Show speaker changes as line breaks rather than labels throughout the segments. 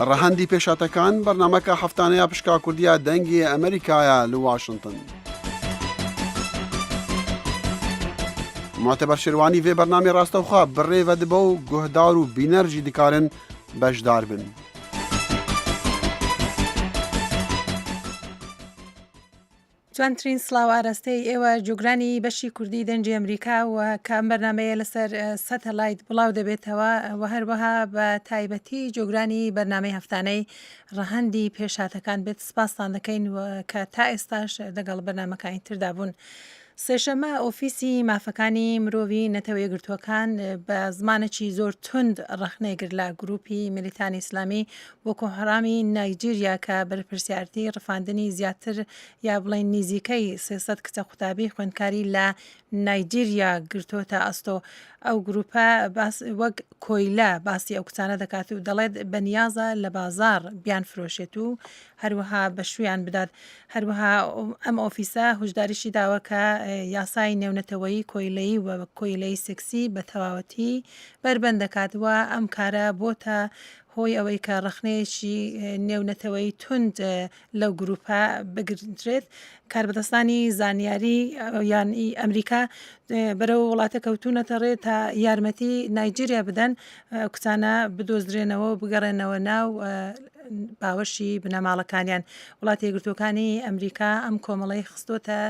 ڕەهەندی پێشهاتەکان بەرنامەکە هەفتانەیە پشکا کوردیە دەنگی ئەمریکایە لە واشنتن. معتبر شێروانی vê bernamê rastewxwe bi rê ve dibe û guhdar û bîner jî dikarin beşdar bin.
جوانترین سڵاو ئاراستەی ئێوە جۆگرانی بەشی کوردی دەنگی ئەمریکا و کە ئەم بەرنامەیە لەسەر سەتەلایت بڵاو دەبێتەوە و هەروەها بە تایبەتی جۆگرانی بەرنامەی هەفتانەی ڕەهەندی پێشهاتەکان بێت سپاستان دەکەین و کە تا ئێستاش دەگەڵ بەرنامەکانی تردا بوون. سێشەممە ئۆفیسی مافەکانی مرۆڤی نەتەوە یەکگرتووەکان بە زمانێکی زۆر توند ڕەخنەی گرت لە گروپی میلیتانی ئیسلامی بۆکۆ حەرامی نایجیریا کە بەرپرسیارتی ڕفاندنی زیاتر یا بڵێین نیزیکەی 300 کچە قوتابی خوێندکاری لە نایجیریا گرتۆتە ئەستۆ. ئەو گروپە باس وەک کۆیلە باسی ئەو کچانە دەکات و دەڵێت بەنیازە لە بازاڕ بیانفرۆشێت و هەروەها بە شوویان بدات. هەروەها ئەم ئۆفیسە هوشداریشی داوە کە یاسای نێونەتەوەیی کۆیلەیی و کۆیلەی سێکسی بە تەواوەتی بەربەند دەکات و ئەم کارە بۆتە هۆی ئەوەی کە ڕەخنەیەکی نێونەتەوەیی توند لەو گروپە بگرێت. کاربەدەستانی زانیاری یان ئی ئەمریکا بەرەو وڵاتە کەوتوونەتە ڕێ تا یارمەتی نایجیریا بدەن کچانە بدۆزرێنەوە و بگەڕێنەوە ناو باوەشی بنەماڵەکانیان. وڵاتە یەکگرتووەکانی ئەمریکا ئەم کۆمەڵەی خستۆتە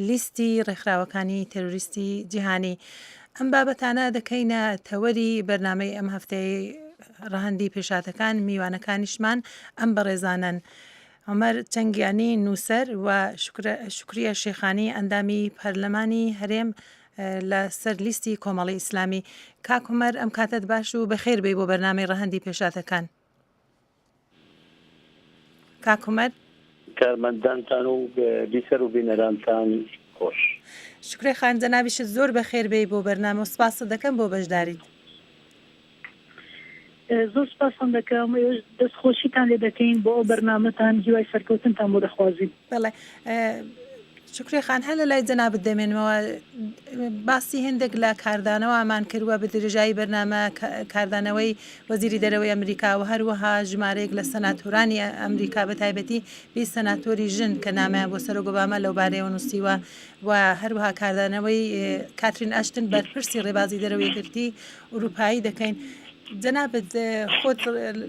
لیستی ڕێکخراوەکانی تێرۆریستی جیهانی. ئەم بابەتانە دەکەینە تەوەری بەرنامەی ئەم هەفتەی ڕەهەندی پێشهاتەکان، میوانەکانیشمان ئەم بەڕێزانەن، عومەر چەنگیانی نووسەر و شوکریە شێخانی ئەندامی پەرلەمانی هەرێم لە سەر لیستی کۆمەڵی ئیسلامی. کاک عومەر ئەم کاتەت باش و بەخێر بێی بۆ بەرنامەی ڕەهەندی پێشهاتەکان. کاک عومەر.
کارمەندانتان و بیسەر و بینەرانتان خۆش.
شوکرێ خان جەنابیشت زۆر بەخێر بێی بۆ بەرنامە و سپاست دەکەم بۆ بەشداریت.
زۆر سپاستان دەکەم ئێوەش دەست خۆشیتان لێ دەکەین بۆ ئەو بەرنامەتان هیوای سەرکەوتنتان بۆ دەخوازین.
بەڵێ شوکرێ خان هەر لە لای جەنابت دەمێنمەوە باسی هێندێک لە کاردانەوەمان کردوە بە درێژایی بەرنامە کاردانەوەی وەزیری دەرەوەی ئەمریکا و هەروەها ژمارەیەک لە سەناتۆرانی ئەمریکا بە تایبەتی 20 سەناتۆری ژن کە نامیان بۆ سەرۆک ئۆباما لەو بارەیەوە نووسیوە و هەروەها کاردانەوەی کاترین ئەشتن بەرپرسی ڕێبازی دەرەوەی یەکێتی ئوروپایی دەکەین. جەنابت خۆت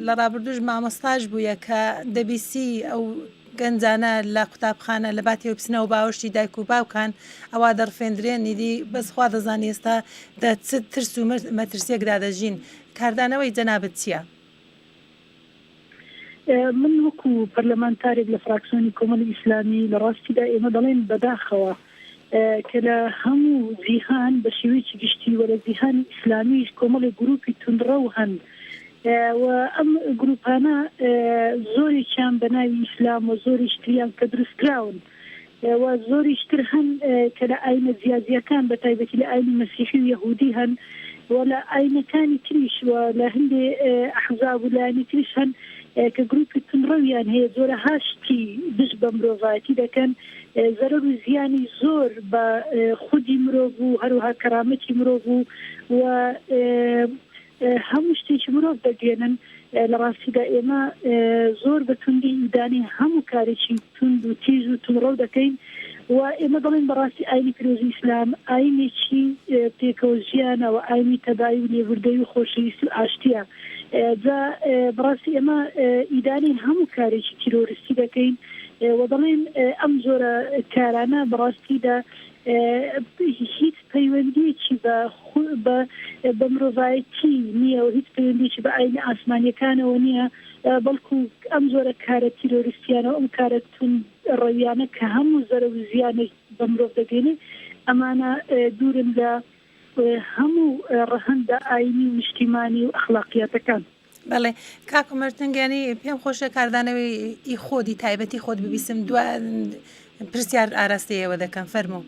لە ڕابردووش مامۆستاش بوویە کە دەبیسی ئەو گەنجانە لە قوتابخانە لە باتی ئەوەی بچنەوە باوەشی دایک و باوکان ئەوا دەڕفێندرێن ئیدی بەس خوا دەزانی ئێستا دە چ ترس و مەترسیەکدا دەژین کاردانەوەی جەنابت چیە؟
من وەکو پەرلەمانتارێک لە فراکسیۆنی کۆمەڵی ئیسلامی لە ڕاستیدا ئێمە دەڵێین بەداخەوە کە لە هەموو جیهان بە شێوەیەکی گشتی و لە جیهانی ئیسلامیش کۆمەڵێک گروپی توندڕەو هەن و ئەم گروپانە زۆرێکیان بە ناوی ئیسلام و زۆرێکی تریان کە دروستکراون و زۆریش تر هەن کە لە ئاینە جیاجیاکان بە تایبەتی لە ئاینی مەسیحی و یەهودی هەن و لە ئاینەکانی تریش و لە هەندێ ئەحزاب و لایەنی تریش هەن کە گروپی توندڕەویان هەیە جۆرەها شتی دژ بە مرۆڤایەتی دەکەن زەرەر و زیانی زۆر بە خودی مرۆڤ و هەروەها کەرامەتی مرۆڤ و و هەموو شتێکی مرۆڤ دەگەێنن. لە ڕاستیدا ئێمە زۆر بە توندی ئیدانەی هەموو کارێکی توند و تیژ و توندڕەو دەکەین و ئێمە دەڵێین بەڕاستی ئاینی پیرۆزی ئیسلام ئاینێکی پێکەوە ژیانە و ئاینی تەبایی و لێبوردەیی و خۆشەویستی و ئاشتیە جا بەڕاستی ئێمە ئیدانەی هەموو کارێکی تیرۆریستی دەکەین و دەڵێین ئەم جۆرە کارانە بەڕاستیدا هیچ پەیوەندیەکی بە بە بە مرۆڤایەتی نییە و هیچ پەیوەندیەکی بە ئاینە ئاسمانیەکانەوە نییە بەڵکو ئەم جۆرە کارە تیرۆریستیانە و ئەم کارە توند ڕەویانە کە هەموو زەرەر و زیانێک بە مرۆڤ دەگەینێ ئەمانە دوورن لە هەموو ڕەهەندە ئاینی و نیشتیمانی و ئەخلاقیاتەکان.
بەڵێ کاک عومەر تەنگیانی پێم خۆشە کاردانەوەی ئی خۆدی تایبەتی خۆت ببیسم دوا پرسیار ئاراستەی ئێوە دەکەم فەرموو.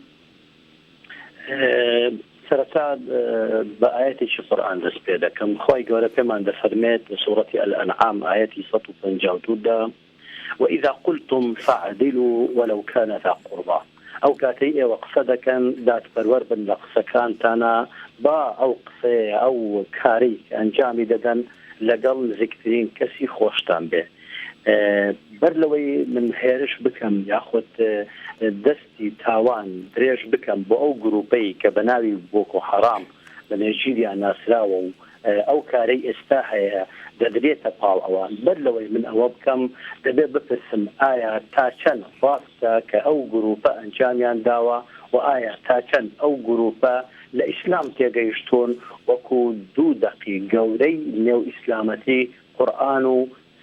سەرەتا بە ئایەتێکی قورئان دەست پێ دەکەم خوای گەورە پێمان دەفەرمێت لە سوڕەتی الانعام ئایەتی 152 دا وإذا قلتم فاعدلوا ولو كان ذا قربى ئەو کاتەی ئێوە قسە دەکەن دادپەروەر بن لە قسەکانتانا با ئەو قسەیە ئەو کارەی کە ئەنجامی دەدەن. لەگەڵ نزیکترین کەسی خۆشتان بێ. بەر لەوەی من هێرش بکەم یاخود دەستی تاوان درێژ بکەم بۆ ئەو گروپەی کە بە ناوی بۆکۆ حەرام لە نێجیریا ناسراوە و ئەو کارەی ئێستا هەیە دەدرێتە پاڵ ئەوان، بەر لەوەی من ئەوە بکەم دەبێت بپرسم ئایا تا چەند ڕاستە کە ئەو گروپە ئەنجامیان داوە و ئایا تا چەند ئەو گروپە لە ئیسلام تێگەیشتوون وەکو دوو دەقی گەورەی نێو ئیسلامەتی قورئان و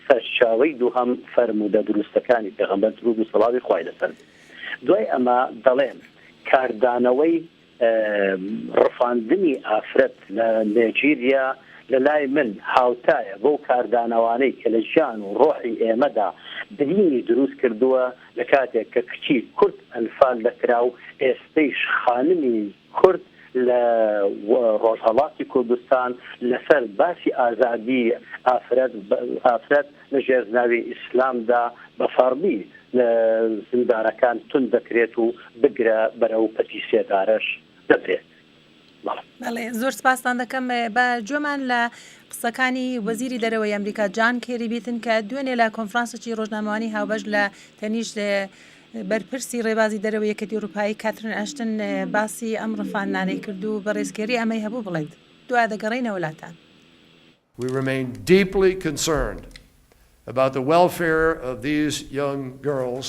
سەرچاوەی دووهەم فەرموودە دروستەکانی پێغەمبەر دروود و سەڵاوی خوای لەسەر بێت. دوای ئەمە دەڵێم کاردانەوەی ڕفاندنی ئافرەت لە نێجیریا لە لای من هاوتایە بەو کاردانەوانەی کە لە ژیان و ڕۆحی ئێمەدا برینی دروست کردووە لە کاتێک کە کچی کورد ئەنفال دەکرا و ئێستەیش خانمی کورد لە ڕۆژهەڵاتی کوردستان لەسەر باسی ئازادی ئافرەت ئافرەت لە ژێر ناوی ئیسلامدا بە فەڕمی لە زیندانەکان توند دەکرێت و بگرە بەرەو پەتی سێدارەش دەبرێت. بەڵێ.
بەڵێ زۆر سپاستان دەکەم. با گوێمان لە قسەکانی وەزیری دەرەوەی ئەمریکا جان کێری بیتن کە دوێنێ لە کۆنفرانسێکی ڕۆژنامەوانی هاوبەش لە تەنیشت بەرپرسی ڕێبازی دەرەوەی یەکێتی ئەوروپایی کاترین ئەشتن باسی ئەم ڕفاندنانەی کرد و بەڕێز کێری ئەمەی هەبوو بڵێت. دوا دەگەڕێینەوە لاتان.
We remain deeply concerned about the welfare of these young girls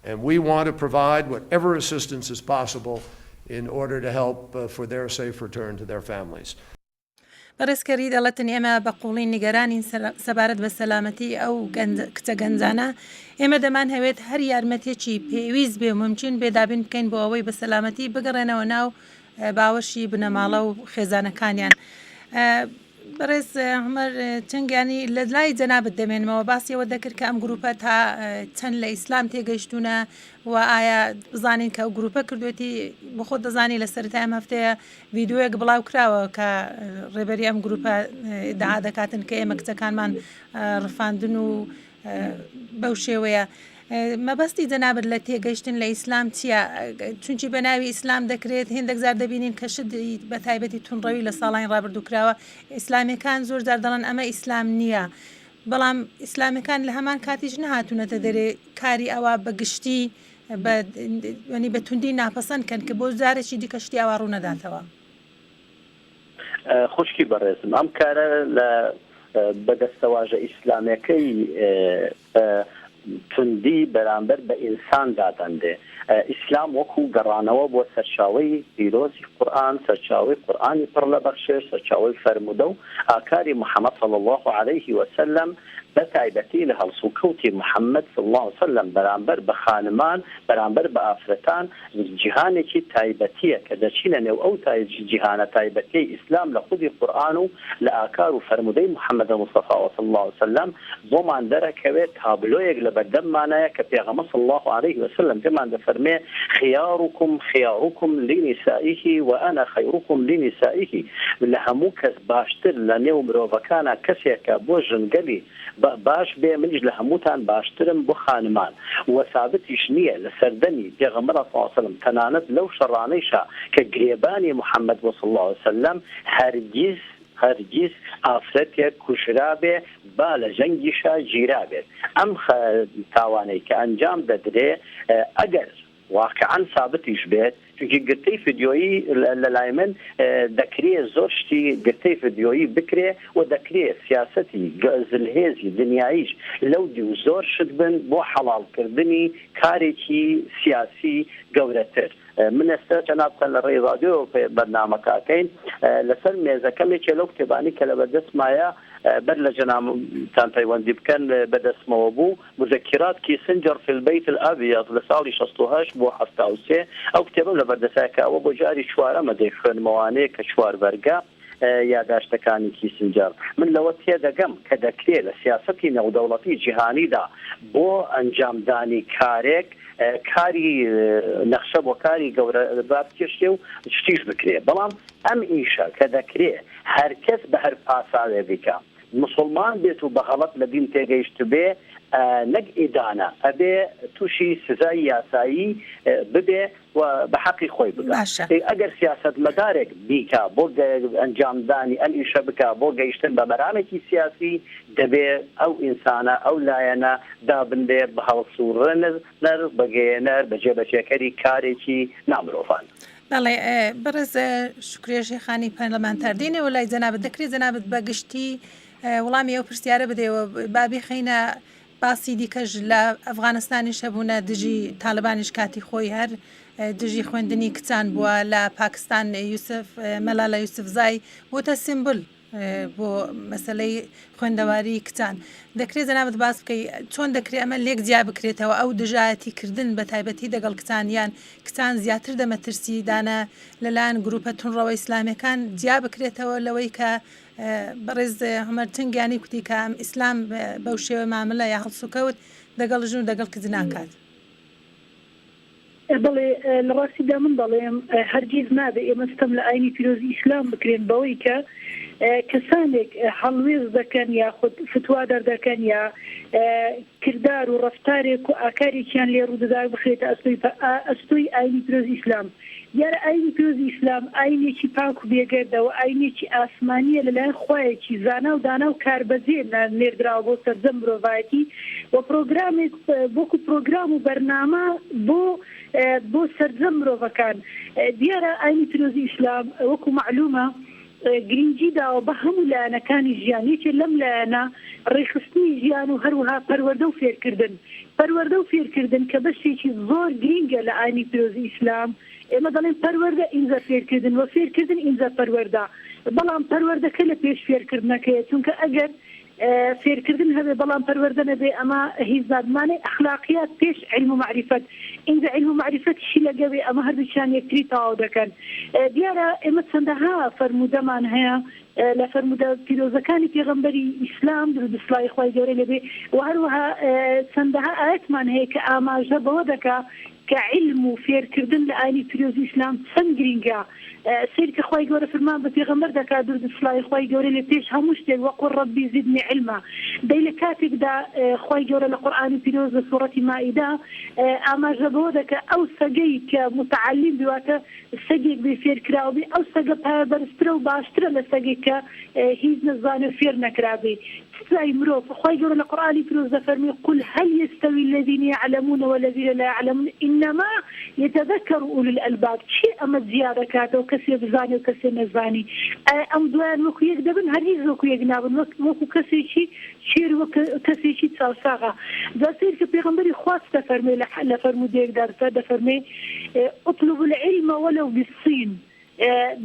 and we want to provide whatever assistance is possible in order to help for their safe return to their families.
بەڕێز کەری دەڵێتن ئێمە بە قووڵی نیگەرانین سەبارەت بە سەلامەتی ئەو کچە گەنجانە، ئێمە دەمانهەوێت هەر یارمەتیەکی پێویست بێ و مومکین بێ دابین بکەین بۆ ئەوەی بە سەلامەتی بگەڕێنەوە ناو باوەشی بنەماڵە و خێزانەکانیان. بەڕێز عومەر چنگیانی لە لای جەنابت دەمێنمەوە باسی ئەوە دەکرد کە ئەم گروپە تا چەند لە ئیسلام تێگەیشتوونە و ئایا بزانین کە ئەو گروپە کردوێتی بۆ خۆت دەزانی لە سەرەتای ئەم هەفتەیە ڤیدیۆیەک بڵاو کراوە کە ڕێبەری ئەم گروپە ئیدعا دەکاتن کە ئێمە کچەکانمان ڕفاندن و بەو شێوەیە مەبەستی جەنابت لە تێگەیشتن لە ئیسلام چییە؟ چونکی بە ناوی ئیسلام دەکرێت هێندێک جار دەبینین کە شت بە تایبەتی توندڕەوی لە ساڵانی ڕابردوو کراوە ئیسلامیەکان زۆر جار دەڵێن ئەمە ئیسلام نییە بەڵام ئیسلامیەکان لە هەمان کاتیش نەهاتوونەتە دەرێ کاری ئەوە بە گشتی بە یانی بە توندی ناپەسەند کەن کە بۆ جارێکی دیکە شتی ئاوا ڕوو نەداتەوە.
خوشکی بەڕێزم ئەم کارە لە بە دەستەواژە ئیسلامەکەی بە توندی بەرامبەر بە ئینسان دادەنرێ. ئیسلام وەکو گەڕانەوە بۆ سەرچاوەی پیرۆزی قورئان، سەرچاوەی قورئانی پڕ لە بەخشش، سەرچاوەی فەرموودە و ئاکاری محمد صلی اللە علیه وسلم، بە تایبەتی لە هەڵسوکەوتی محمد صلی اللە علیه وسلم بەرامبەر بە خانمان، بەرامبەر بە ئافرەتان، جیهانێکی تایبەتییە کە دەچینە نێو ئەو جیهانە تایبەتیەی ئیسلام لە خودی قورئان و لە ئاکار و فەرموودەی محمد مصطفی صلی اللە علیه وسلم بۆمان دەرەکەوێ تابلۆیەک لەبەردەممانایە کە پێغەمبەر صلی اللە علیه وسلم پێمان دەفەرمێ خیارکم خیارکم لنسائه وانا خیرکم لنسائه لە هەموو کەس باشتر لە نێو مرۆڤەکانا کەسێکە بۆ ژنگەلی باش بێ منیش لە هەمووتان باشترم بۆ خانمان وە سابتیش نییە لە سەردەمی پێغەمبەر صلی اللە علیه وسلم تەنانەت لەو شەڕانەیشا کە گرێبانی محمد بوو صلی اللە علیه وسلم هەرگیز هەرگیز ئافرەتێک کوژرابێ با لە جەنگیشا گیرابێت ئەم تاوانەی کە ئەنجام دەدرێ ئەگەر واقیعەن سابتیش بێت چونکی گرتەی فدیۆیی لە لای من دەکرێ زۆر شتی گرتەی فدیۆیی بکرێ و دەکرێ سیاسەتی زلهێزی دنیاییش لەو دیو زۆر شت بن بۆ حەڵاڵ کردنی کارێکی سیاسی گەورەتر. من ئێستا جەنابتان لە ڕێی ڕادیۆوە پێ بەرنامەکە ئەکەین لەسەر مێزەکەم یەکێ لەو کتێبانەی کە لەبەردەستمایە بەر لە جەنابتان پەیوەندی بکەن بەدەستمەوە بوو مذکرات کیسنجەر فی البیت الابیض لە ساڵی 68 بۆ 73 ئەو کتێبەم لەبەردەستایە کە ئەوە بۆ جاری چوارەمە دەیخوێنمەوانەیە کە چوار بەرگە یاداشتەکانی کیسنجەر. من لەوە تێدەگەم کە دەکرێ لە سیاسەتی نێودەوڵەتی جیهانیدا بۆ ئەنجامدانی کارێک کاری نەخشە بۆ کاری گەورە رابکێشرێ و شتیش بکرێ، بەڵام ئەم ئیشە کە دەکرێ هەرکەس بە هەر پاساوێ بیکا، موسڵمان بێت و بە غەڵەت لە دین تێگەیشتبێ نەک ئیدانە ئەبێ تووشی سزای یاسایی ببێ. و بە حەقی خۆی بگا.
باشە.
ئەی ئەگەر سیاسەتمەدارێک بیکا بۆ ئەنجامدانی ئەم ئیشە بکا بۆ گەیشتن بە مەرامێکی سیاسی، دەبێ ئەو ئینسانە، ئەو لایەنە دابنرێ بە هەڵسووڕێنەر، بە گەیەنەر، بە جێبەجێکەری کارێکی نامرۆڤانە.
بەڵێ بەڕێز شوکریە شێخانی پەرلەمانتار دێینەوە لای جەنابت، دەکرێ جەنابت بە گشتی وڵامی ئەو پرسیارە بدەیەوە با بیخەینە باسی دیکەش لە ئەفغانستانیش هەبوونە دژی تالبانیش کاتی خۆی هەر دژی خوێندنی کچان بووە لە پاکستان یوسف مەلالە یوسفزای بۆتە سیمبل بۆ مەسەلەی خوێندەواری کچان دەکرێت جەنابت باس بکەی چۆن دەکرێت ئەمە لێک جیا بکرێتەوە ئەو دژایەتی کردن بە تایبەتی دەگەڵ کچان یان کچان زیاتر دەمەترسی دانە لەلایەن گروپە تونڕەوە ئیسلامیەکان جیا بکرێتەوە لەوەی کە بەڕێز عومەر چنگیانی کوتی کە ئەم ئیسلام بەو شێوە ماملە یا هەڵسوکەوت دەگەڵ ژن و دەگەڵ کچ ناکات.
بەڵێ لە ڕاستیدا من دەڵێم هەرگیز نابێ ئێمە ستەم لە ئاینی پیرۆزی ئیسلام بکرێن بەوەی کە کەسانێک هەڵوێست دەکەن یاخود فتوا دەردەکەن یا کردار و ڕەفتارێک و ئاکارێکیان لێ ڕوودەدا بخرێتە ئەستۆی ئەستۆی ئاینی پیرۆزی ئیسلام. دیارە ئاینی پیرۆزی ئیسلام ئاینێکی پاک و بێگەردە و ئاینێکی ئاسمانییە لەلایەن خوایەکی زانا و دانا و کاربەجێ نێردراوە بۆ سەرجەم مرۆڤایەتی و پرۆگرامێک وەکو پرۆگرام و بەرنامە بۆ بۆ سەرجەم مرۆڤەکان. دیارە ئاینی پیرۆزی ئیسلام وەکو مەعلومە گرینگی داوە بە هەموو لایەنەکانی ژیان، یەکێ لەم لایەنە ڕێکخستنی ژیان و هەروەها پەروەردە و فێرکردن. پەروەردە و فێرکردن کە بەشێکی زۆر گرینگە لە ئاینی پیرۆزی ئیسلام، ئێمە دەڵێین پەروەردە ئینجا فێرکردن و فێرکردن ئینجا پەروەردە، بەڵام پەروەردەکە لە پێش فێرکردنەکەیە، چونکە ئەگەر فێرکردن هەبێ بەڵام پەروەردە نەبێ ئەمە هیچ نابێ، مانای ئەخلاقیات پێش عیلم و مەعریفەت، ئینجا عیلم و مەعریفەتیشی لەگەبێ ئەمە هەردووکیان یەکتری تەواو دەکەن. دیارە ئێمە چەندەها فەرموودەمان هەیە لە فەرموودە پیرۆزەکانی پێغەمبەری ئیسلام درود و سڵاوی خوای گەورەی لێبێ و هەروەها چەندەها ئایەتمان هەیە کە ئاماژە بەوە دەکا کە عیلم و فێرکردن لە ئاینی پیرۆزی ئیسلام چەند گرینگە. سەیر کە خوای گەورە فرمان بە پێغەمبەر دەکات درود و سڵاوی خوای گەورەی لێ پێش هەموو شتێک وقل ربی زدنی علما دەی لە کاتێکدا خوای گەورە لە قورئانی پیرۆز لە سوڕەتی مائیدە ئاماژە بەوە دەکا ئەو سەگەی کە متعلم بی واتە سەگێک بێ فێرکراو بێ ئەو سەگە پایەبەرزترە و باشترە لە سەگێک کە هیچ نەزانێ و فێر نەکرابێ سزای مرۆڤ، خوای گەورە لە قورئانی پیرۆز دەفەرموێ، قل هل یستوی الذین یعلمون والذین لا یعلمون انما یتذکر اولو الالباب، کێ ئەمە جیا دەکاتەوە کەسێ بزانێ و کەسێ نەزانی، ئایا ئەم دوایان وەکو یەک دەبن؟ هەرگیز وەکو یەک نابن، وەک وەکو کەسێکی کێر وەک کەسێکی چاوساغە. جا سەیر کە پێغەمبەری خوا چ دەفەرموێ لە لە فەرموودەیەکدا دەفەرموێ، اطلبوا العلم ولو بالصین،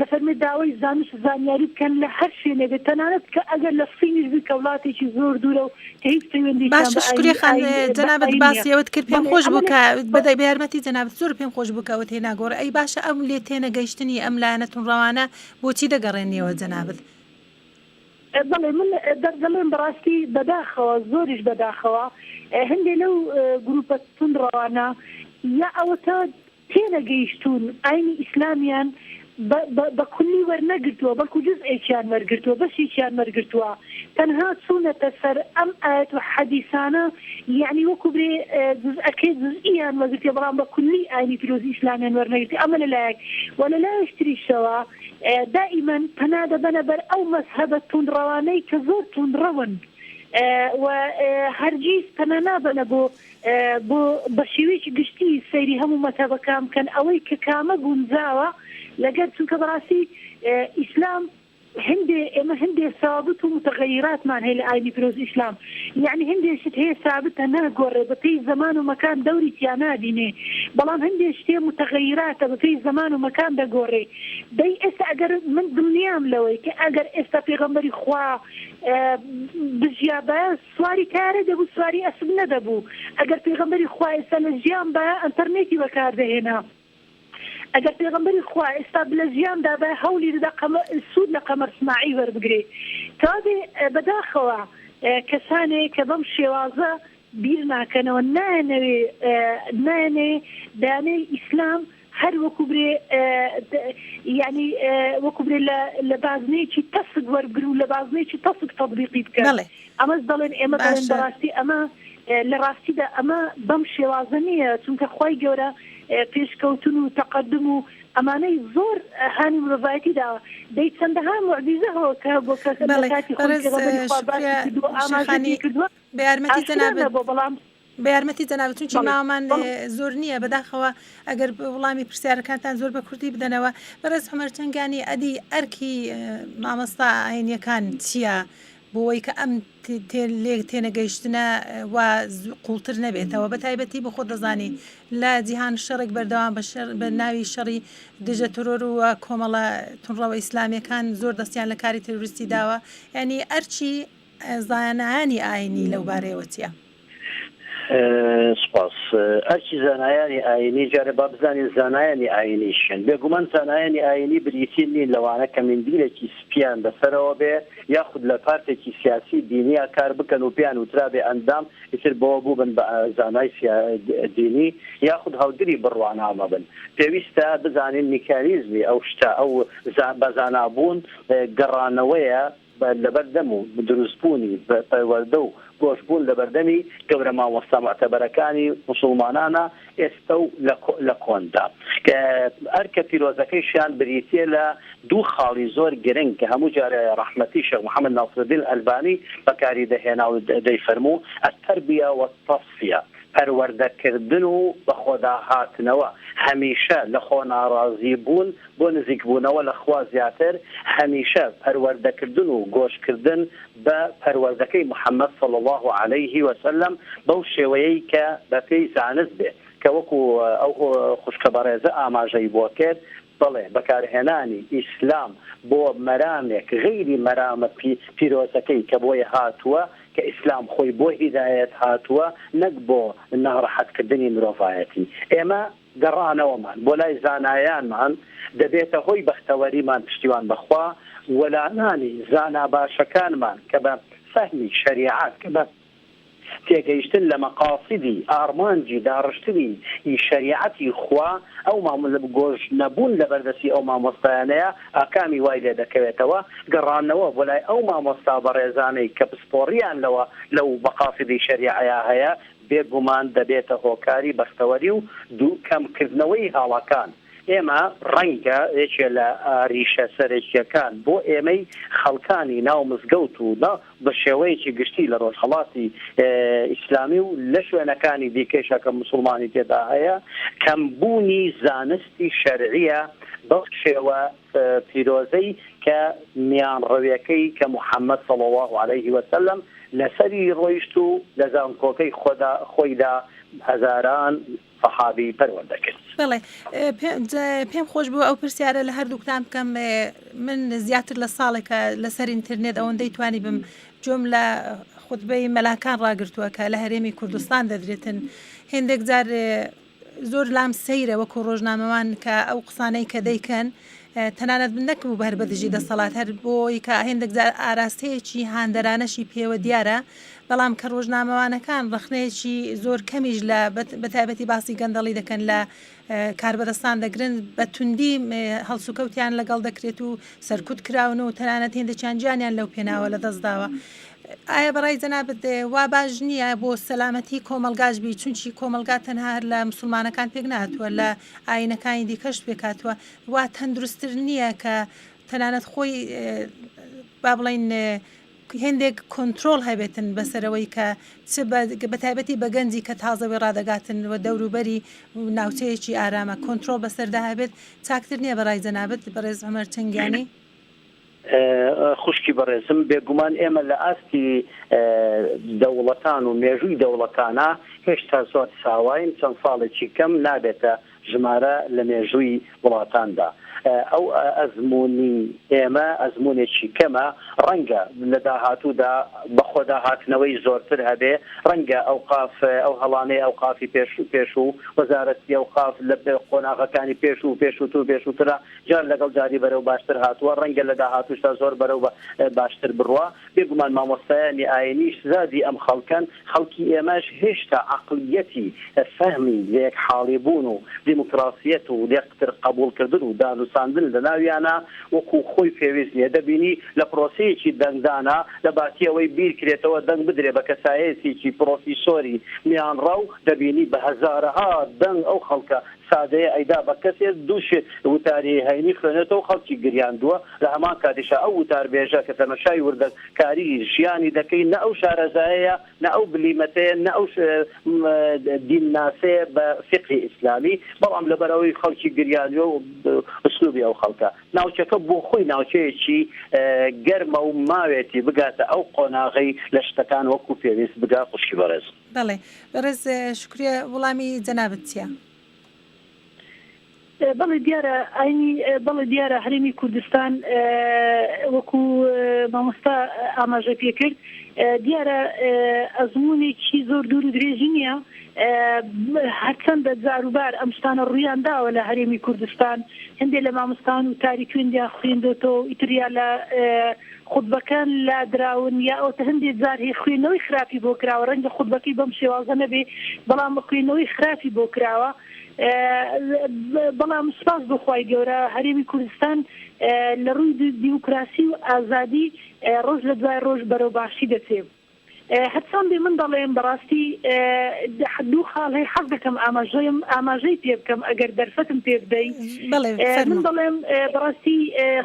دەفەرمێ داوای زانست و زانیاری بکەن لە هەر شوێنێک بێت تەنانەت کە ئەگەر لە سینیش بی کە وڵاتێکی زۆر دوورە و کە هیچ پەیوەندیشیان
باشە
بە
شکریە
ئاین
خان
ئاین بە
جەنابت
ئاین نییە
باسی ئەوەت کرد پێم
بەڵێ
خۆش
ئەمە
بوو
لە
کە بەدای بە یارمەتی جەنابت زۆر پێم خۆش بوو کە ئەوەت هێنا گۆڕێ ئەی باشە ئەم لێ تێنەگەیشتنی ئەم لایەنە توندڕەوانە بۆچی دەگەڕێنیەوە جەنابت؟
بەڵێ من دەڵێم بەڕاستی بەداخەوە زۆریش بەداخەوە هەندێ لەو گروپە توندڕەوانە یا ئەوەتا تێنەگەیشتوون ئاینی ئیسلامیان بە بە بە کولی وەرنەگرتووە بەڵکو جوزئێکیان وەرگرتووە بەشێکیان وەرگرتووە تەنها چوونەتە سەر ئەم ئایەت و حەدیسانە یەعنی وەکو برێ جوزئەکەی جوزئیان وەرگرتیە بەڵام بە کولی ئاینی پیرۆزی ئیسلامیان وەرنەگرتیە ئەمە لە لایەک وە لە لایەکی تریشەوە دائیمەن پەنا دەبەنە بەر ئەو مەزهەبە توندڕەوانەی کە زۆر توندڕەون و هەرگیز پەنا نابەنە بۆ بۆ بە شێوەیەکی گشتی سەیری هەموو مەزهەبەکان بکەن ئەوەی کە کامە گونجاوە لەگەر چونکە بەڕاستی ئیسلام هەندێ ئێمە هەندێ سابت و متغیراتمان هەیە لە ئاینی پیرۆز ئیسلام یعنی هەندێ شت هەیە سابتە ناگۆڕێ بە پێی زەمان و مەکان دەوری تیا نابینێ بەڵام هەندێ شتێ متغیراتە بە پێی زەمان و مەکان دەگۆڕێ دەی ئێستا ئەگەر من دڵنیام لەوەی کە ئەگەر ئێستا پێغەمبەری خوا بژیابایە سواری تەیارە دەبوو سواری ئەسپ نەدەبوو ئەگەر پێغەمبەری خوا ئێستا لە ژیان بایە ئەنتەرنێتی بەکار دەهێنا ئەگەر پێغەمبەری خوا ئێستا لە ژیان دابایە هەوڵی دەدا قەمە سوود لە قەمەر سناعی وەربگرێ کەوابێ بەداخەوە کەسانێ کە بەم شێوازە بیر ناکەنەوە نایانەوێ نایانەوێ دەیانەوێ ئیسلام هەر وەکو برێ یانی وەکو برێ لە لە بازنەیەکی تەسک وەربگرن و لە بازنەیەکی تەسک تەتبیقی بکەن
بەڵێ
ئەمەش دەڵێن ئێمە دەڵێن
باشە
بەڕاستی ئەمە لە ڕاستیدا ئەمە بەم شێوازە نییە چونکە خوای گەورە. پێشکەوتن و تەقەدوم و ئەمانەی زۆر هانی مرۆڤایەتی داوە دەی چەندەها موعجیزە هەوە کە هەبووە کە لە
بەڵێ
کاتی خۆی
بەڕێز
پێغەمبەری خوا باسی
شوکریە
کردووە ئاماژەی
شێخانی
پێ کردووە
بە یارمەتی
ئاشکرا
جەنابت
نەبووە بەڵام
بە یارمەتی جەنابت چونکی
بەڵێ
ماوەمان
بەڵێ.
زۆر نییە بەداخەوە ئەگەر وڵامی پرسیارەکانتان زۆر بە کوردی بدەنەوە بەڕێز عومەر چنگانی ئەدی ئەرکی مامۆستا ئاینیەکان چییە بۆوەی کە ئەم لێک تێنەگەیشتنە وا قوڵتر نەبێتەوە بە تایبەتی بۆ خۆت دەزانی لە جیهان شەڕێک بەردەوام بە شەر بە ناوی شەڕی دژە ترۆر و کۆمەڵە تونڕەوە ئیسلامیەکان زۆر دەستیان لە کاری ترۆریستی داوە یعنی ئەرچی زانایانی ئاینی لەو بارەیەوە چیە؟
سوپاس. ئەرکی زانایانی ئایینی، جارێ با بزانین زانایانی ئایینی چین؟ بێگومان زانایانی ئایینی بریتی نین لەوانە کە میندیلێکی سپییان بەسەرەوە بێ یاخود لە پارتێکی سیاسی دینیا کار بکەن و پێیان وترابێ ئەندام ئیتر بەوە بووبن بە زانای دینی یاخود هەڵگری بڕوانامە بن. پێویستە بزانین میکانیزمی ئەو شتە ئەو بە زانابوون گەڕانەوەیە لەبەر دەم و دروستبوونی پەروەردە و گۆشبوون لەبەردەمی گەورە مامۆستا موعتەبەرەکانی موسوڵمانانە ئێستە و لە کۆندا. ئەرکە پیرۆزەکەیشیان بریتییە لە دوو خاڵی زۆر گرنگ کە هەموو جارێ ڕەحمەتی شێخ محەمەد ناسرالدین ئەلبانی بەکاری دەهێنا و دەیفەرموو، التربیە والتصفیە، پەروەردەکردن و بەخۆداهاتنەوە، هەمیشە لەخۆناڕازیبوون بۆ نزیکبوونەوە لە خوا زیاتر، هەمیشە پەروەردەکردن و گۆشکردن بە پەروەردەکەی محمد صلی اللە علیه و سلم بەو شێوەیەی کە بەپێی زانست بێ کە وەکو ئەو خوشکە بەڕێزە ئاماژەی بۆ کرد بەڵێ بەکارهێنانی ئیسلام بۆ مەرامێک غەیری مەرامە پیرۆزەکەی کە بۆی هاتووە کە ئیسلام خۆی بۆ هیدایەت هاتووە نەک بۆ ناڕەحەتکردنی مرۆڤایەتی ئێمە گەڕانەوەمان بۆ لای زانایانمان دەبێتە هۆی بەختەوەریمان پشتیوان بە خوا، وەلانانی زانا باشەکانمان کە بە فەهمی شەریعەت کە بە تێگەیشتن لە مەقاسیدی ئارمانجی داڕشتنی ی شەریعەتی خوا ئەو گۆش نەبوون لەبەردەستی ئەو مامۆستایانەیە ئاکامی وای لێ دەکەوێتەوە گەڕانەوە بۆ لای ئەو مامۆستا بەڕێزانەی کە پسپۆڕیان لەوە لەو مەقاسیدی شەریعەیا هەیە بێ گومان دەبێتە هۆکاری بەختەوەری و دوو کەم کردنەوەی هاڵەکان. ئێمە ڕەنگە یەکێ لە ریشە سەرەکیەکان بۆ ئێمەی خەڵکانی ناو مزگەوت و بە شێوەیەکی گشتی لە ڕۆژهەڵاتی ئیسلامی و لە شوێنەکانی دیکەیشا کە موسوڵمانی تێدا هەیە کەم بوونی زانستی شەرعیە بەو شێوە پیرۆزەی کە میانڕەوێکەی کە محمد صلی اللە علیه وسلم لەسەری ڕۆیشت و لە زانکۆکەی خۆدا خۆیدا هەزاران سەحابی پەروەردە کرد.
بەڵێ پێم خۆش بوو ئەو پرسیارە لە هەردووکتان بکەم من زیاتر لە ساڵێکە لەسەر ئینترنێت ئەوەندەی توانی بم گوێم لە خوتبەی مەلاکان ڕاگرتووە کە لە هەرێمی کوردستان دەدرێتن هێندێک جار زۆر لام سەیرە وەکو ڕۆژنامەوان کە ئەو قسانەی کە دەیکەن تەنانەت نەک بوو هەر بە دژی دەسەڵات هەر بۆی کە هێندێک جار ئاراستەیەکی هاندەرانەشی پێوە دیارە بەڵام کە ڕۆژنامەوانەکان ڕەخنەیەکی زۆر کەمیش لە بەتایبەتی باسی گەندەڵی دەکەن لە کاربەدەستان دەگرن بە توندی هەڵسوکەوتیان لەگەڵ دەکرێت و سەرکوت کراون و تەنانەت هێندێکیان گیانیان لەو پێناوە لەدەستداوە. ئایا بەڕای جەنابت وا باش نییە بۆ سەلامەتی کۆمەڵگاش بی چونکی کۆمەڵگا تەنها هەر لە مسوڵمانەکان پێک نەهاتووە لە ئاینەکانی دیکەش پێکهاتووە وا تەندروستتر نییە کە تەنانەت خۆی با بڵێین هێندێک کۆنترۆڵ هەبێتن بەسەرەوەی کە چ بە تایبەتی بە گەنجی کە تازە وێ ڕادەگاتن و دەوروبەری ناوچەیەکی ئارامە کۆنترۆڵ بەسەردا هەبێت چاکتر نییە بەڕای جەنابت بەڕێز عومەر چنگیانی؟
خوشکی بەڕێزم بێگومان ئێمە لە ئاستی دەوڵەتان و مێژووی دەوڵەتانا هێشتا زۆر ساواین چەند ساڵێکی کەم نابێتە ژمارە لە مێژووی وڵاتاندا ئەو ئەزموونی ئێمە ئەزموونێکی کەمە ڕەنگە لە داهاتوودا بەخۆداهاتنەوەی زۆرتر هەبێ ڕەنگە ئەوقاف ئەو هەڵانەی ئەوقافی پێشوو پێشوو وەزارەتی ئەوقاف لە قۆناغەکانی پێشوو پێشووتر و پێشووترە جار لەگەڵ جاری بەرەو باشتر هاتووە، ڕەنگە لە داهاتووشدا زۆر بەرەو باشتر بڕوا. بێگومان مامۆستایانی ئاینیش زادی ئەم خەڵکەن، خەڵکی ئێمەش هێشتا عەقڵیەتی فەهمی لەیەک حاڵی بوون و دیموکراسیەت و لێکتر قەبوڵکردن و دانوساندن لەناویانا وەکو خۆی پێویست نیە. دەبینی لە پرۆسەیەکی دەنگدانا لە باتی ئەوەی بیرکرێتەوە دەنگ بدرێ بە کەسایەتێکی پرۆفیسۆری میانڕەو، دەبینی بە هەزارەها دەنگ ئەو خەڵکە. سادەیە ئەیدا بە کەسێ دوو وتاری هەینی خوێنێتەوە خەڵکی گریاندووە لە هەمان کاتیشا ئەو وتاربێژە کە تەمەشای وردەکاری ژیانی دەکەی نە ئەو شارەزایەیە نە ئەو بلیمەتەیە نە ئەو دینناسەیە بە فیقهی ئیسلامی بەڵام لەبەرئەوەی خەڵکی گریانووە و ئسلوبی ئەو خەڵکە ناوچەکە بۆ خۆی ناوچەیەکی گەرمە و ماوێتی بگاتە ئەو قۆناغەی لە شتەکان وەکو پێویست بگا خوشکی بەڕێز.
بەڵێ بەڕێز شوکریە وڵامی جەنابت چیە؟
بەڵێ دیارە ئاینی بەڵێ دیارە هەرێمی کوردستان وەکو مامۆستا ئاماژە پێکرد دیارە ئەزمونێکی زۆر دوور و درێژی نییە هەرچەندە جاروبار ئەم شتانە ڕوویان داوە لە هەرێمی کوردستان هەندێک لە مامۆستان و تاری خوێندیان خوێندۆتەوە ئیتریا لە خوتبەکان لادراون یا ئەوەتە هەندێ جار هەیە خوێندنەوەی خراپی بۆ کراوە ڕەنگە خوتبەکەی بەم شێوازە نەبێ بەڵام خوێندنەوەی خراپی بۆ کراوە بەڵام سوپاس بۆ خوای گەورە هەرێمی کوردستان لە ڕووی دیموکراسی و ئازادی ڕۆژ لە دوای ڕۆژ بەرەو باشی دەچێ. هەرچۆن بێ من دەڵێم بەڕاستی دوو خاڵ هەیە حەز دەکەم ئاماژەیم ئاماژەی پێ بکەم ئەگەر دەرفەتم پێ بدەی
بەڵێ
من
فەرموو.
دەڵێم بەڕاستی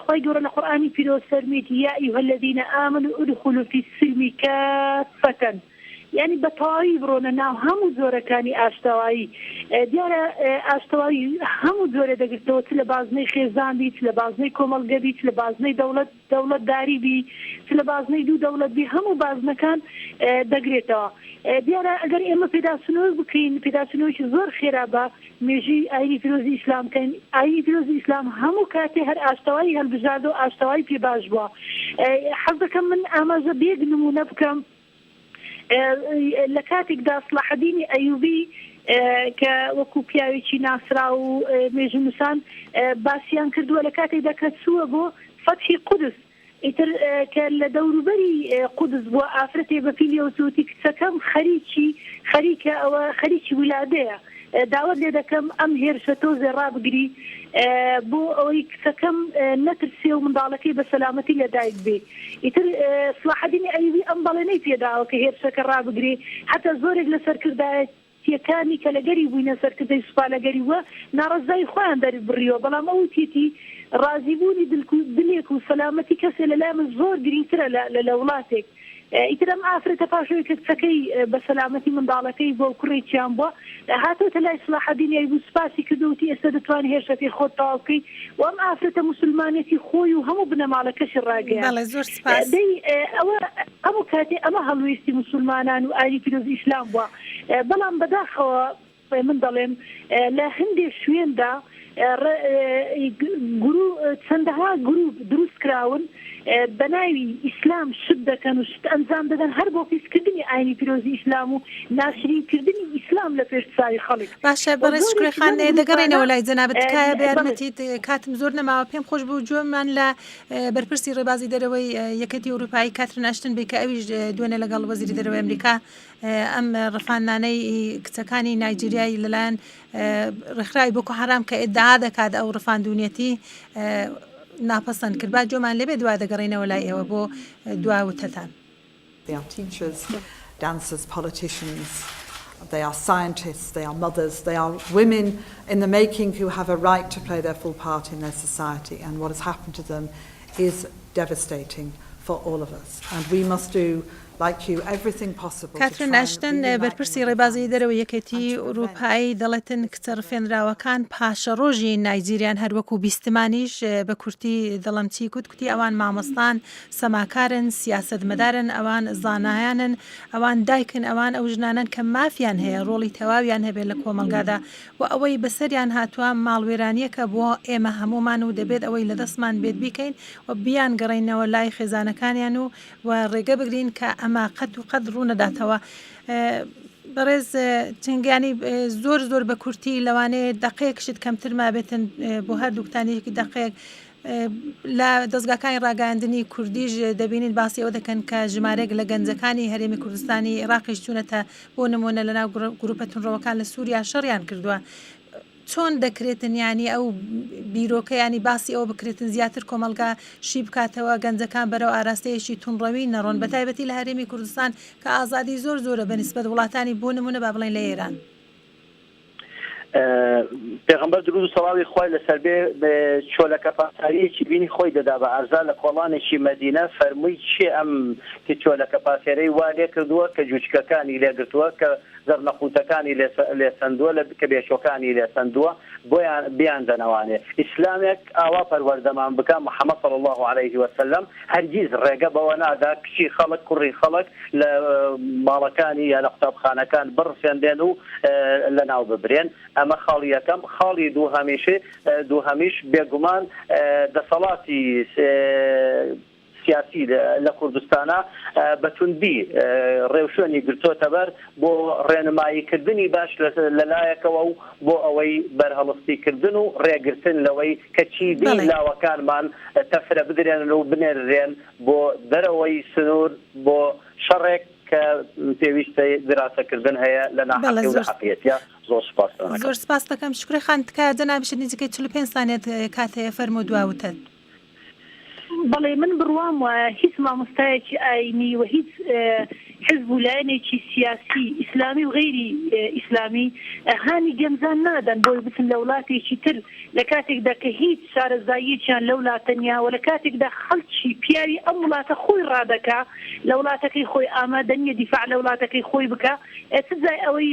خوای گەورە لە قورئانی پیرۆز فەرموویەتی یا ایها الذین آمنوا ادخلوا فی السلم کافة یانی بە تەواوی بڕۆنە ناو هەموو جۆرەکانی ئاشتەوایی دیارە ئاشتەوایی هەموو جۆرێ دەگرتەوە چ لە بازنەی خێزان بی چ لە بازنەی کۆمەڵگە بی چ لە بازنەی دەوڵەت دەوڵەتداری بی چ لە بازنەی دوو دەوڵەت بی هەموو بازنەکان دەگرێتەوە. دیارە ئەگەر ئێمە پێداچوونەوەیەک بکەین، پێداچوونەوەیەکی زۆر خێرا بە مێژووی ئایینی پیرۆزی ئیسلام بکەین، ئایینی پیرۆزی ئیسلام هەموو کاتێ هەر ئاشتەوایی هەلبژاردەو ئاشتەوایی پێ باش بووە. حەز دەکەم من ئاماژە بە یەک نموونە بکەم. لە کاتێکدا سڵاحەدینی ئەیوبی کە وەکو پیاوێکی ناسراو و مێژوونووسان باسیان کردووە لە کاتێکدا کە چووە بۆ فەتحی قودس ئیتر کە لە دەوروبەری قودس بووە ئافرەتێ بە پیلیەوە چووتی کچەکەم خەریکی خەریکە ئەوە خەریکی ولادەیە داوت لێ دەکەم ئەم هێرشە تۆزێ ڕابگری بۆ ئەوەی کچەکەم نەترسێ و منداڵەکەی بە سەلامەتی لەدایک بێ. ئیتر سڵاحەدینی ئەیوبی ئەم بەڵێنەی پێداوە کە هێرشەکە ڕابگرێ، حەتا زۆرێک لە سەرکردایەتییەکانی کە لەگەری بووینە سەرکردەی سوپا لەگەری بووە ناڕەزایی خۆیان دەربڕیوە، بەڵام ئەو وتیەتی ڕازیبوونی دلێک و سەلامەتی کەسێ لەلای من زۆر گرینگترە لە وڵاتێک. ئیتر ئەم ئافرەتە پاش ئەوەی کە کچەکەی بە سەلامەتی منداڵەکەی بووە و کوڕێکیان بووە، هاتۆتە لای سڵاحەدین ئەیوب سوپاسی کردو وتی ئێستا دەتوانی هێرشەکەی خۆت تەواو بکەی و ئەم ئافرەتە موسولمانێتی خۆی و هەموو بنەماڵەکەشی ڕاگەیاند.
بەڵێ زۆر سوپاس.
دەی ئەوە هەموو کاتێ ئەمە هەڵوێستی موسولمانان و ئاینی پیرۆزی ئیسلام بووە، بەڵام بەداخەوە من دەڵێم لە هەندێ شوێندا چەندەها گروپ دروست کراون بە ناوی ئیسلام شت دەکەن و شت ئەنجام دەدەن هەر بۆ پیسکردنی ئاینی پیرۆزی ئیسلام و ناشرینکردنی ئیسلام لە پێش چاوی خەڵک.
باشە بەڕێز شوکرە خان دەگەڕێینەوە لای جەنابت تکایە بە یارمەتیت کاتم زۆر نەماوە پێم خۆش بوو گوێمان لە بەرپرسی ڕێبازی دەرەوەی یەکێتی ئەوروپایی کاترین ئەشتن بێ کە ئەویش دوێنێ لەگەڵ وەزیری دەرەوەی ئەمریکا ئەم ڕفاندنانەی کچەکانی نایجیریای لەلایەن ڕێکخراوی بۆکۆ حەرام کە ئیدعا دەکات ئەو ڕفاندونیەتی ناپەسەند کرد با گوێمان لێبێ دوا دەگەڕێینەوە لای ئێوە بۆ دوا وتەتان.
They are teachers, dancers, politicians, they are scientists, they are mothers, they are women in the making who have a right to play their full part in their society and what has happened to them is devastating for all of us and we must do
کاترین ئاشتن، بەرپرسی ڕێبازی دەرەوەی یەکێتی ئوروپایی دەڵێتن کچە ڕفێنراوەکان پاشەڕۆژی نایجیریان هەر وەکو بیستمانیش بە کورتی دەڵێم چی کوت کوتی ئەوان مامۆستان سەماکارن سیاسەتمەدارن ئەوان زانایانن ئەوان دایکن ئەوان ئەو ژنانەن کە مافیان هەیە ڕۆڵی تەواویان هەبێت لە کۆمەڵگادا و ئەوەی بەسەریان هاتووە ماڵوێرانیەکە بۆ ئێمە هەموومان و دەبێت ئەوەی لەدەستمان بێت بیکەین و بیانگەڕێینەوە لای خێزانەکانیان و و ڕێگە بگرین کە ئەمە قەت و قەت ڕوونەداتەوە. بەڕێز چنگیانی زۆر زۆر بە کورتی لەوانەیە دەقەیەک شت کەمتر مابێتن بۆ هەردووکتان یەک دەقەیەک لە دەزگاکانی ڕاگەیاندنی کوردیش دەبینین باسی ئەوە دەکەن کە ژمارەیەک لە گەنجەکانی هەرێمی کوردستانی عێراقیش چوونەتە بۆ نمونە لەناو گروپە توندڕەوەکان لە سووریا شەڕیان کردووە. چۆن دەکرێتن یانی ئەو بیرۆکە یانی باسی ئەوە بکرێتن زیاتر کۆمەڵگا شی بکاتەوە گەنجەکان بەرەو ئاراستەیەکی توندڕەوی نەڕۆن بە تایبەتی لە هەرێمی کوردستان کە ئازادی زۆر زۆرە بە نیسبەت وڵاتانی بۆ نمونە با بڵێین لە ئێران.
پێغەمبەر درود و سەڵاوی خوای لەسەر بێ چۆلەکە پاساریەکی بینی خۆی دەدا بە عەرزا لە کۆڵانێکی مەدینە فەرمووی کێ ئەم چۆلەکە پاسێرەی وا لێ کردووە کە جوچکەکانی لێ گرتووە کە زەرنەقوتەکانی لێ سەندووە لە کە بێچۆکانی لێ سەندووە بۆیان بیان دەنەوانێ ئیسلامێک ئاوا پەروەردەمان بکا محمد صلی اللە علیه وسلم هەرگیز ڕێگە بەوە نادا کچی خەڵک کوڕی خەڵک لە ماڵەکانی یا لە قوتابخانەکان بڕفێنرێن و لەناو ببرێن ئەمە خاڵی یەکەم خاڵی دووهەمیش دووهەمیش بێگومان دەسەڵاتی سیاسی لە کوردستانا بە توندی ڕێوشوێنی گرتۆتەبەر بۆ ڕێنماییکردنی باش لە لایەکەوە و بۆ ئەوەی بەرهەڵستیکردن و ڕێگرتن لەوەی کە چیدی لاوەکانمان تەفرە بدرێنن و بنێررێن بۆ دەرەوەی سنوور بۆ شەڕێک کە پێویستە دراسەکردن هەیە لە ناحەقی و لە حەقیەتیا. زۆر سوپاستان ئەکەم.
زۆر سپاست دەکەم شوکرە خان تکایە جەنابیشت نزیکەی 45 سانیەت کات هەیە فەرموو دوا وتەت.
بەڵێ من بڕوام وایە هیچ مامۆستایەکی ئاینی و هیچ حزب و لایەنێکی سیاسی ئیسلامی و غەیری ئیسلامی هانی گەنجان نادەن بۆی بچن لە وڵاتێکی تر لە کاتێکدا کە هیچ شارەزاییەکیان لەو لاتە نیە و لە کاتێکدا خەڵکی پیاوی ئەم وڵاتە خۆی ڕادەکا لە وڵاتەکەی خۆی ئامادە نیە دیفاع لە وڵاتەکەی خۆی بکا چ جای ئەوەی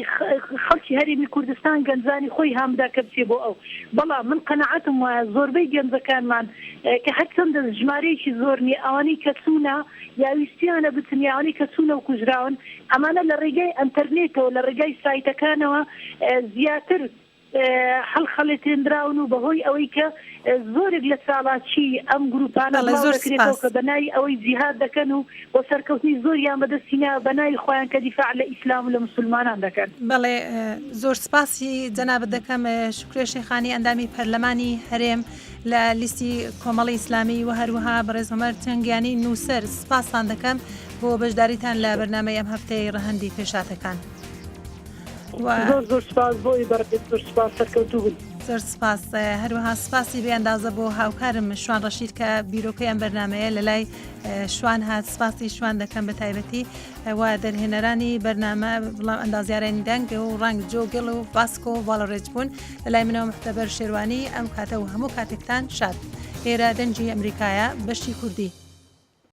خەڵکی هەرێمی کوردستان گەنجانی خۆی هان بدا کە بچێ بۆ ئەو بەڵام من قەناعەتم وایە زۆربەی گەنجەکانمان کە هەرچەندە ژمارەیەکی زۆر نیە ئەوانەی کە چوونە یا ویستویانە بچن یا ئەوانەی کە چوونە و کوژراون ئەمانە لە ڕێگای ئەنتەرنێتەوە لە ڕێگای سایتەکانەوە زیاتر هەڵخەڵەتێندراون و بەهۆی ئەوەی کە زۆرێک لە چالاکی ئەم گروپانە
بەڵێ
بڵاو
زۆر
دەکرێتەوە
سپاس.
کە بە ناوی ئەوەی جیهاد دەکەن و و سەرکەوتنی زۆریان بەدەست هیناوە بە ناوی خۆیان کە دیفاع لە ئیسلام و لە موسولمانان دەکەن.
بەڵێ زۆر سپاسی جەنابت دەکەم شوکرێ شێخانی ئەندامی پەرلەمانی هەرێم لە لیستی کۆمەڵی ئیسلامی و هەروەها بەڕێز عومەر چنگیانی نووسەر سپاستان دەکەم بۆ بەشداریتان لە بەرنامەی ئەم هەفتەی ڕەهەندی پێشهاتەکان.
زۆر زۆر سپاس بۆ ی بەڕێز زۆر سپاس سەرکەوتوو بن.
زۆر سپاس هەروەها سپاسی بێ ئەندازە بۆ هاوکارم شوان ڕەشید کە بیرۆکەی ئەم بەرنمەیە لە لای شوان هات سپاسی شوان دەکەم بە تایبەتی و دەرهێنەرانی بەرنامە بڵام ئەندازیارانی دەنگ و ڕەنگ جۆگەڵ و باسکۆ باڵڕێج بوون لە لای منەوە محتەبەر شێروانی ئەم کاتە و هەموو کاتێکتان شاد ئێرە دەنگی ئەمریکایە بەشی کوردی.